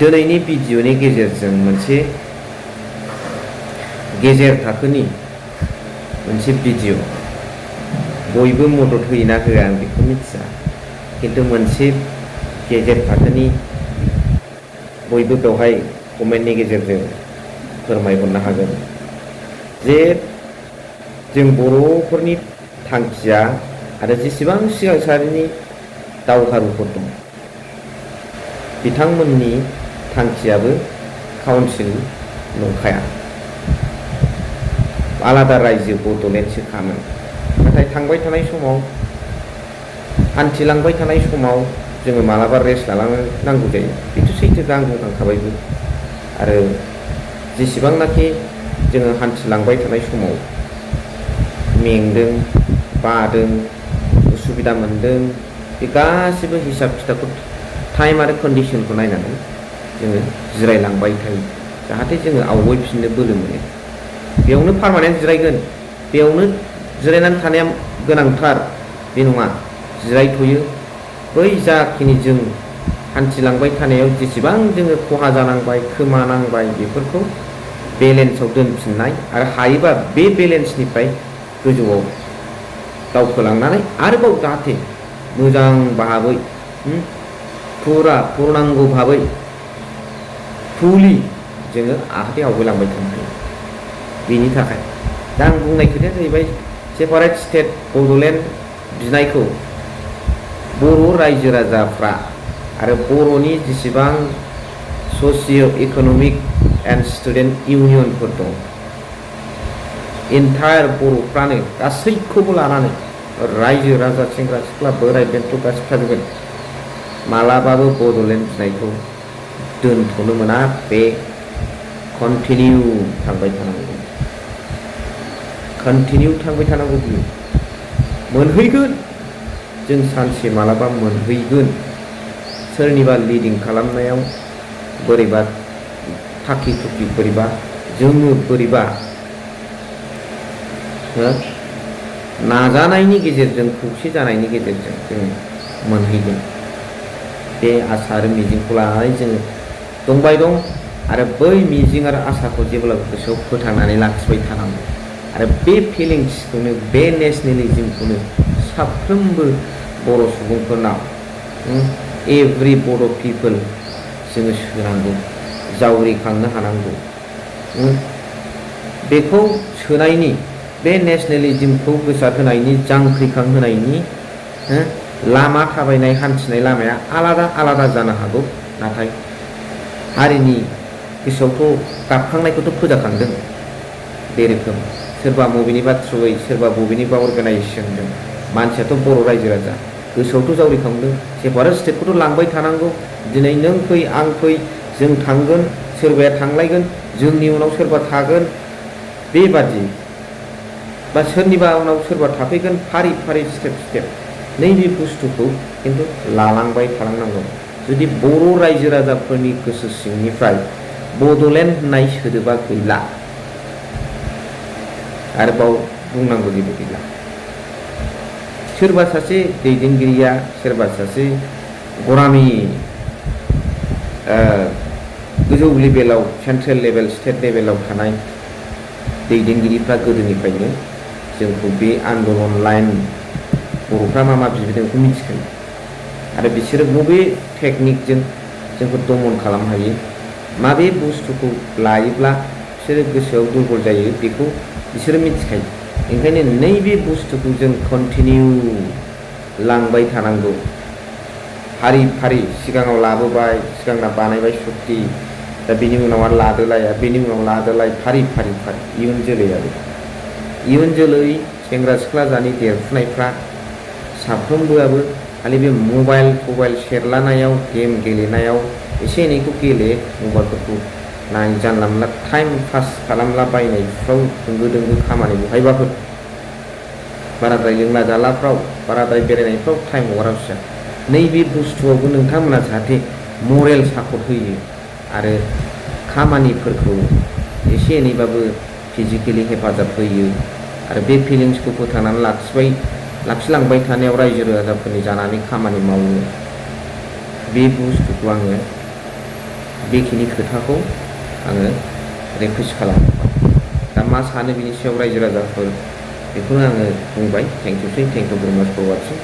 दिनैनि भिडिअनि गेजेरजों मोनसे गेजेर थाखोनि मोनसे भिडिअ बयबो मदद होयोना होआ आं बेखौ मिथिया, किन्तु मोनसे गेजेर थाखोनि बयबो बेवहाय कमेन्टनि गेजेरजों फोरमायहरनो हागोन जे जों बर'फोरनि थांखिया आरो जेसेबां सिगां सारिनि दावहारुफोर दं बिथांमोननि थांखियाबो काउन्सिल नंखाया, आलादा रायजो बड'लेण्डसोखामोन। नाथाय थांबाय थानाय समाव हान्थिलांबाय थानाय समाव जोङो मालाबा रेस्ट लालांनांगौ जायो, बेथ' सैथोखा, आं बुंखांखाबायबो। आरो जेसेबांनाखि जोङो हान्थिलांबाय थानाय समाव मेंदों, बादों, उसुबिदा मोनदों, बे गासिबो हिसाब खिथाबखौ टाइम आरो कन्डिसनखौ नायनानै जोङो जिरायलांबाय थायो, जाहाथे जोङो आवगायफिननो बोलो मोनो। बेयावनो पार्मानेन्ट जिरायगोन, बेयावनो जिरायनानै थानाया गोनांथार बे नङा, जिरायथ'यो। बै जाखिनि जों हान्थिलांबाय थानायाव जेसेबां जोङो खहा जानांबाय, खोमानांबाय, बेफोरखौ बेलेन्सआव दोनफिननाय आरो हायोबा बे बेलेन्सनिफ्राय गोजौआव दावखोलांनानै आरोबाव जाहाथे मोजां भाबै पुरनांगौ भाबै फुलि जोङो जाहाथे आवगायलांबाय थानो हायो। बेनि थाखाय दा आं बुंनाय खोथाया जाहैबाय सेपारेट स्टेट बड'लेण्ड बिनायखौ बर' रायजो राजाफ्रा आरो बर'नि जेसेबां ससिय' इक'नमिक एन्ड स्टुडेन्ट इउनियनफोर दं, एन्टायार बर'फ्रानो गासैखौबो लानानै रायजो राजा, सेंग्रा सिख्ला, बोराय बेन्थ' गासिबो थाजोबगोन। मालाबाबो बड'लेण्ड बिनायखौ दोनथ'नो मोना, बे कन्टिनिउ थांबाय थानांगौ, कन्टिनिउ थांबाय थानांगौ। बियो मोनहैगोन, जों सानसे मालाबा मोनहैगोन। सोरनिबा लिडिं खालामनायाव बोरैबा थाखि थुखि बोरैबा जोङो बोरैबा नाजानायनि गेजेरजों, खौसे जानायनि गेजेरजों जों मोनहैगोन। बे आसा आरो मिजिंखौ लानानै जोङो दंबाय दं आरो बै मिजिं आरो आसाखौ जेब्लाबो गोसोआव फोथांनानै लाखिबाय थानांगौ। आरो बे फिलिंसखौनो, बे नेसनेलिज्मखौनो साफ्रोमबो बर' सुबुंफोरनाव, एभ्रि बर' पिपोल जोङो सोनांगौ, जावरिखांनो हानांगौ। बेखौ सोनायनि, बे नेसनेलिज्मखौ गोसारहोनायनि, जांख्रिखांहोनायनि लामा थाबायनाय, हान्थिनाय लामाया आलादा आलादा जानो हागौ, नाथाय हारिनि गोसोआवथ' गाबखांनायखौथ' फोजाखांदों। बे रोखोम सोरबा बबेनिबा थ्रुयै, सोरबा बबेनिबा अर्गानाइजेसनजों, मानसियाथ' बर' रायजो राजा गोसोआवथ' जावरिखांदों। सेपारेट स्टेटखौथ' लांबाय थानांगौ। दिनै नों फै, आं फै, जों थांगोन, सोरबाया थांलायगोन, जोंनि उनाव सोरबा थागोन, बेबादि बा सोरनिबा उनाव सोरबा थाफैगोन, फारि फारि स्टेप स्टेप नैबे बुस्थुखौ खिन्थु लालांबाय थालांनांगौ। जुदि बर' रायजो राजाफोरनि गोसो सिंनिफ्राय बड'लेण्ड होननाय सोदोबा गैला, आरोबाव बुंनांगौ जेबो गैला। सोरबा सासे दैदेनगिरिया, सोरबा सासे गरामि गोजौ लेभेलाव, सेन्ट्रेल लेभेल, स्टेट लेभेलाव थानाय दैदेनगिरिफ्रा गोदोनिफ्रायनो जोंखौ बे आन्दलन लाइन, बर'फ्रा मा मा बिबिदों बेखौ मिथिखायो आरो बिसोरो बबे टेकनिकजों जोंखौ दमन खालामनो हायो, माबे बुस्थुखौ लायोब्ला बिसोरो गोसोआव दुरबल जायो, बेखौ बिसोरो मिथिखायो। ओंखायनो नैबे बुस्थुखौ जों कन्टिनिउ लांबाय थानांगौ। फारि फारि सिगाङाव लाबोबाय, सिगांना बानायबाय सुक्ति, दा बेनि उनाव आरो लादोलाय, बेनि उनाव लादोलाय, फारि फारि फारि इयुन जोलैयाबो, इयुन जोलै सेंग्रा सिख्ला जानि देरफुनायफ्रा साफ्रोमबोआबो खालि बे मबाइल सेरलानायाव, गेम गेलेनायाव एसे एनैखौ गेले, मबाइलफोरखौ नाय, जानला मोनला टाइम पास खालामलाबायनायफ्राव होंगो दोंगो खामानि बहायबाफोर बाराद्राय लोंला जालाफ्राव, बाराद्राय बेरायनायफ्राव टाइम हगारासिया। नैबे बुस्थुआवबो नोंथांमोना जाहाथे मरेल सापर्ट होयो आरो खामानिफोरखौ एसे एनैबाबो फिजिकेलि हेफाजाब होयो आरो बे फिलिंसखौ फोथांनानै लाखिलांबाय थानायाव रायजो राजाफोरनि जानानै खामानि मावो। बे बुस्थुखौ आङो बेखिनि खोथाखौ आङो रिकुवेस्ट खालामबाय। दा मा सानो बिनि सायाव रायजो राजाफोर बेखौनो आङो बुंबाय। थेंक इउ भेरि माच फर वाचिं।